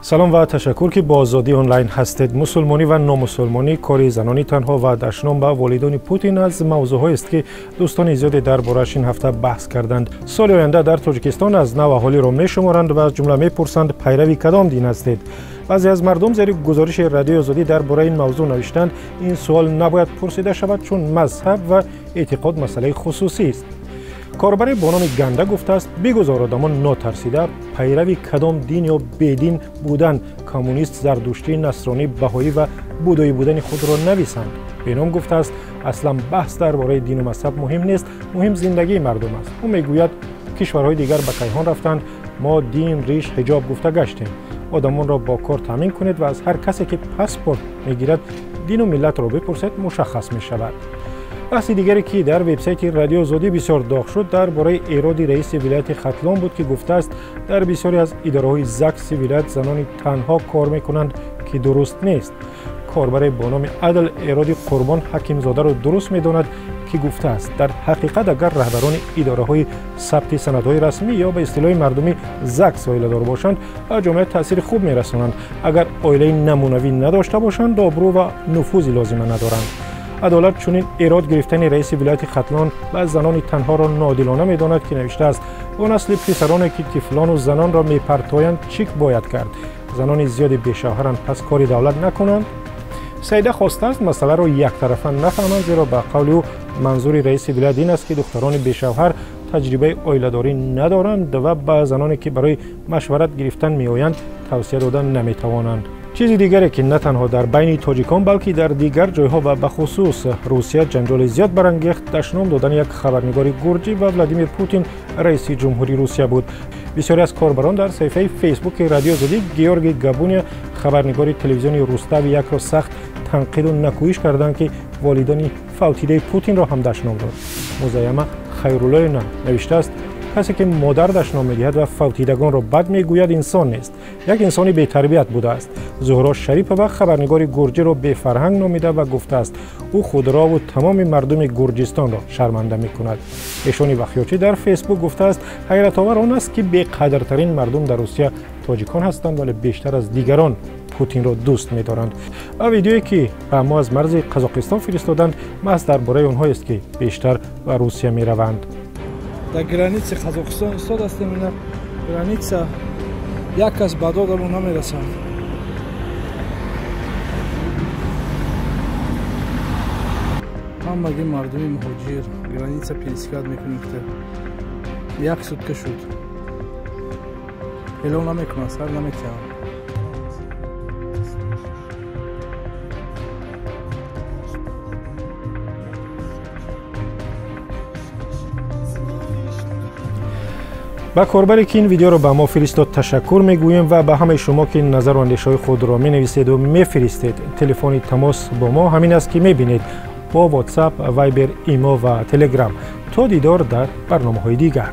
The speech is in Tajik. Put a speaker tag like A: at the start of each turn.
A: Салом ва ташаккур, ки бо Озодӣ онлайн ҳастед. Мусулмонӣ ва номусулмонӣ, кори занони танҳо ва дашном ба волидони Путин аз мавзӯъҳоест, ки дӯстони зиёде дар борааш ин ҳафта баҳс карданд. Соли оянда дар Тоҷикистон аз нав аҳолиро мешуморанд ва аз ҷумла мепурсанд, пайрави кадом дин ҳастед. Баъзе аз мардум зери гузориши Радиои Озодӣ дар бораи ин мавзӯъ навиштанд, ин суол набояд пурсида шавад, чун мазҳаб ва эътиқод масъалаи хусусӣ аст. Корбаре бо номи Ганда гуфтааст, бигузор одамон нотарсида пайрави кадом дин ё бедин будан, коммунист, зардуштӣ, насронӣ, баҳоӣ ва будоӣ будани худро нависанд. Беном гуфтааст, аслан баҳс дар бораи дину мазҳаб муҳим нест, муҳим зиндагии мардум аст. Ӯ мегӯяд, кишварҳои дигар ба кайҳон рафтанд, мо дин, риш, ҳиҷоб гуфта гаштем. Одамонро бо кор таъмин кунед ва аз ҳар касе ки паспорт мегирад дину миллатро бипурсед, мушаххас мешавад. Баҳси дигаре, ки дар вебсайти Радиои Озодӣ бисёр доғ шуд, дар бораи эроди раиси вилояти Хатлон буд, ки гуфтааст, дар бисёре аз идораҳои ЗАГСи вилоят занони танҳо кор мекунанд, ки дуруст нест. Корбаре бо номи Адл эроди Қурбон Ҳакимзодаро дуруст медонад, ки гуфтааст, дар ҳақиқат агар раҳбарони идораҳои сабти санадҳои расмӣ ё ба истилоҳи мардумӣ ЗАГС оиладор бошанд, ба ҷомеа таъсири хуб мерасонанд. Агар оилаи намунавӣ надошта бошанд, обрӯ ва нуфузи лозима надоранд. Адолат чунин эрод гирифтани раиси вилояти Хатлон ва занони танҳоро ноодилона медонад, ки навиштааст, бо насли писароне ки тифлону занонро мепартоянд чӣ бояд кард? Занони зиёди бешавҳаранд, пас кори давлат накунанд? Саида хостааст масъаларо яктарафа нафаҳманд, зеро ба қавли ӯ манзури раиси вилоят ин аст, ки духтарони бешавҳар таҷрибаи оиладорӣ надоранд ва ба заноне ки барои машварат гирифтан меоянд тавсия дода наметавонанд. Чизи дигаре, ки на танҳо дар байни тоҷикон, балки дар дигар ҷойҳо ва бахусус Русия ҷанҷоли зиёд барангехт, дашном додани як хабарнигори гурҷӣ ба Владимир Путин, раиси ҷумҳури Русия буд. Бисёре аз корбарон дар саҳифаи Фейсбуки Радиои Озодӣ Георгий Габуния, хабарнигори телевизиони Рустави якро сахт танқиду накӯиш карданд, ки волидони фавтидаи Путинро ҳам дашном дод. Музайяма Хайруллоевна навиштааст, касе ки модар дашном медиҳад ва фавтидагонро бад мегӯяд, инсон нест, як инсони бетарбият будааст. Зуҳро Шарипова хабарнигори гурҷиро бефарҳанг номида ва гуфтааст, ӯ худрову тамоми мардуми Гурҷистонро шарманда мекунад. Эшони Вахёчӣ дар Фейсбук гуфтааст, ҳайратовар он аст, ки беқадртарин мардум дар Русия тоҷикон ҳастанд, вале бештар аз дигарон Путинро дӯст медоранд. Ва видеое, ки ба мо аз марзи Қазоқистон фиристоданд, маҳз дар бораи онҳоест, ки бештар ба Русия мераванд.
B: Дар граница Қазоқистон истод ҳастем, ина граница як кас ба додамон намерасанд. Ҳамаги мардуми муҳоҷир граница пересекать мекунем, ки як сутка шуд, эълон намекунанд, сар наметиҳанд.
A: Ба корбаре, ки ин видеоро ба мо фиристод, ташаккур мегӯем ва ба ҳамаи шумо, ки назару андешаҳои худро менависеду мефиристед. Телефони тамос бо мо ҳамин аст, ки мебинед, бо WhatsApp, Viber, Имо ва Telegram. То дидор дар барномаҳои дигар.